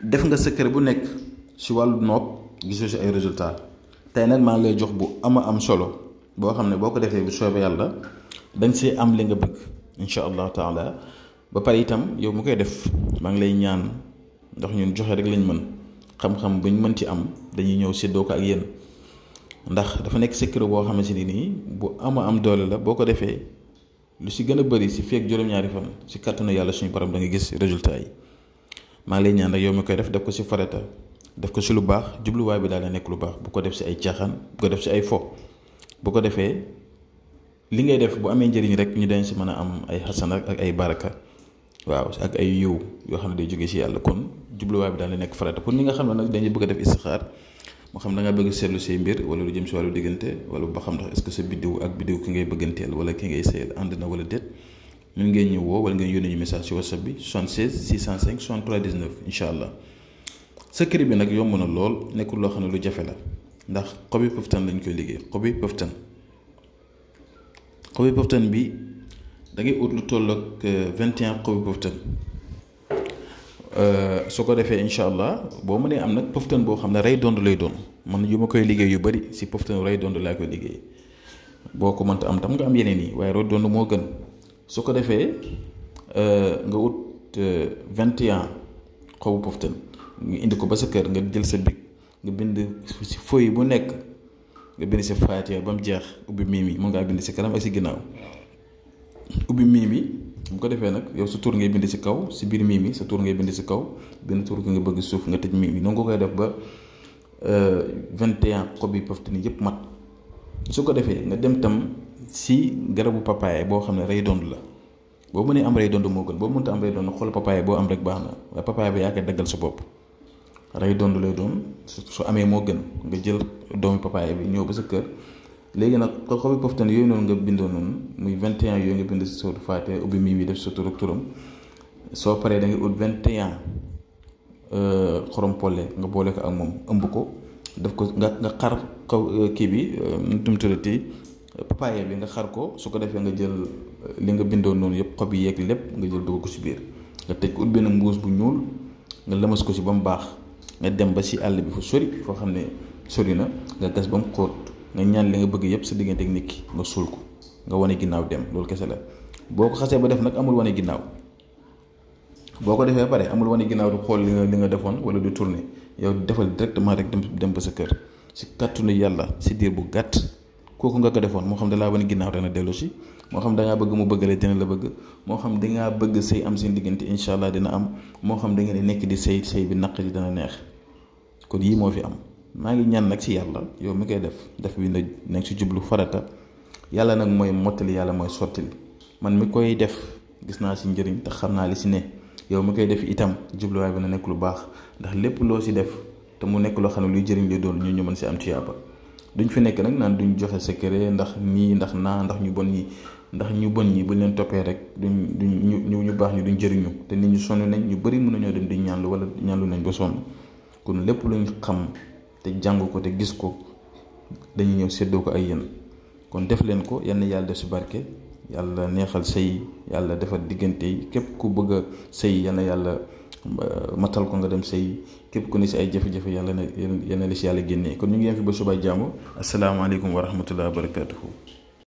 def nga secret bu nekk si wàllu nopp gisoo si ay résultat tey nag maa ngi lay jox bu am solo boo xam ne boo ko defee bu soobee yàlla dañ see am li nga bëgg incha allahu taala. ba pare itam yow mu koy def maa ngi lay ñaan ndax ñun joxe rek lañ mën xam-xam buñ mën ci am dañuy ñëw séddoo ko ak yéen ndax dafa nekk secret boo xamante ni nii bu am doole la boo ko defee lu si gën a bëri si feek juróom-ñaari fan si kàttanu yàlla suñu borom da nga gis résultat yi. maa ngi lay ñaan rek yow mi koy def ko si farata def ko si lu baax jubluwaay bi daal di nekk lu baax bu ko def si ay caaxaan bu ko def si ay fo bu ko defee li ngay def bu amee njëriñ rek ñu dañ si mën a am ay xasana ak ay baraka waaw ak ay yiw yoo xam ne day jógee si yàlla kon jubluwaay bi daal di nekk farata pour ñi nga xam ne nag dañuy bëgg a def istixaar moo xam da nga bëgg seetlu say mbir wala lu jëm si wàllu diggante wala ba xam ndax est-ce que sa biddiw ak biddiw ki ngay bëgganteel wala ki ngay sëyal ànd na wala déet mën ngeen ñu woo wala ngeen yónnee ñu message si whatsapp bi 76 605 63 19 incha allah. secret bi nag yomb na lool nekkul loo xam ne lu jafe la ndax xobi pëftan lañ koy liggéey xobi pëftan bi da ngay ut lu toll ak 21 xobi pëftan su ko defee incha allah boo mënee am nag pëftan boo xam ne rey dond lay doon man yu ma koy liggéey yu bari si pëftan rey dond laa koy liggéey boo ko mënta am tam nga am yeneen yi waaye rey dond moo gën. su ko defee nga ut 21 xobu poftan nga indi ko ba sa kër nga jël sa big nga bind si feuille bu nekk nga bind si Faatiha ba mu jeex ubbi miimi mën ngaa bind si kanam ak si ginnaaw ubbi miimi bu ko defee nag yow sa tur ngay bind si kaw si biir miimi sa tur ngay bind si kaw benn tur ki nga bëgg suuf nga tëj miimi noonu nga koy def ba 21 xobi poftan yëpp mat su ko defee nga dem tam si garabu papaye boo xam ne rey dond la boo mënee am rey dond moo gën boo mënta am rey dond xool papaye boo am rek baax na waaye papaye ba yaa koy daggal sa bopp rey dond lay doon su amee moo gën nga jël doomi papaye bi ñëw ba sa kër léegi nag xobi poftan yooyu noonu nga bindoo noonu muy 21 yooyu nga bind si sootu Faatiha ubbi mii mi def sa tur ak turam soo paree da ngay ut 21 xorom polle nga boole ko ak moom ëmb ko def ko nga xar kii bi nu mu tuddati papaye bi nga xar ko su ko defee nga jël li nga bindoon noonu yëpp xob yi yeeg lépp nga jël dugg ko si biir nga tëj ko ut benn mbuus bu ñuul nga lëmas ko si ba mu baax nga dem ba si àll bi fu sori foo xam ne sori na nga gas ba mu xóot nga ñaan li nga bëgg yëpp sa diggante ak nit ki nga suul ko nga wane ginnaaw dem loolu kese la boo ko xasee ba def nag amul wane ginnaaw boo ko defee pare amul wane ginnaaw du xool li nga defoon wala du tourner yow defal directement rek dem ba sa kër si kàttanu yàlla si diir bu gàtt. kooku nga ko defoon moo xam da laa wane ginnaaw dana dellu si moo xam da ngaa bëgg mu bëggale dina la bëgg moo xam da ngaa bëgg sëy am seen diggante incha allah dina am moo xam da ngeen nekk di sëy bi naq di dana neex kon yii moo fi am maa ngi ñaan nag si yàlla yow mi koy def bi na nekk si jublu farata yàlla nag mooy mottali yàlla mooy sottali man mi koy def gis naa si njëriñ te xam naa li si ne yow mi koy def itam jubluwaay bi na nekk lu baax ndax lépp loo si def te mu nekk loo xam ne luy jëriñ lay doon ñu mën si am tuyaaba duñ fi nekk nag naan duñ joxe secret ndax nii ndax naa ndax ñu bon ñi buñ leen toppee rek duñ ñu baax ñi duñ jëriñu te nit ñu sonn nañ ñu bëri mën nañoo dem di ñaanlu wala ñaanlu nañ ba sonn kon lépp luñ xam te jàng ko te gis ko dañuy ñëw séddoo ko ay yéen kon def leen ko yal na yàlla def si barke yàlla neexal sëy yàlla defal diggante yi képp ku bëgg a sëy yal na yàlla matal ko nga dem sëy képp ku ne si ay jafe-jafe yàlla na la si yàlla génnee kon ñu ngi yem fi ba suba jàmm asalaamaaleykum wa rahmatulah wa barakatuhu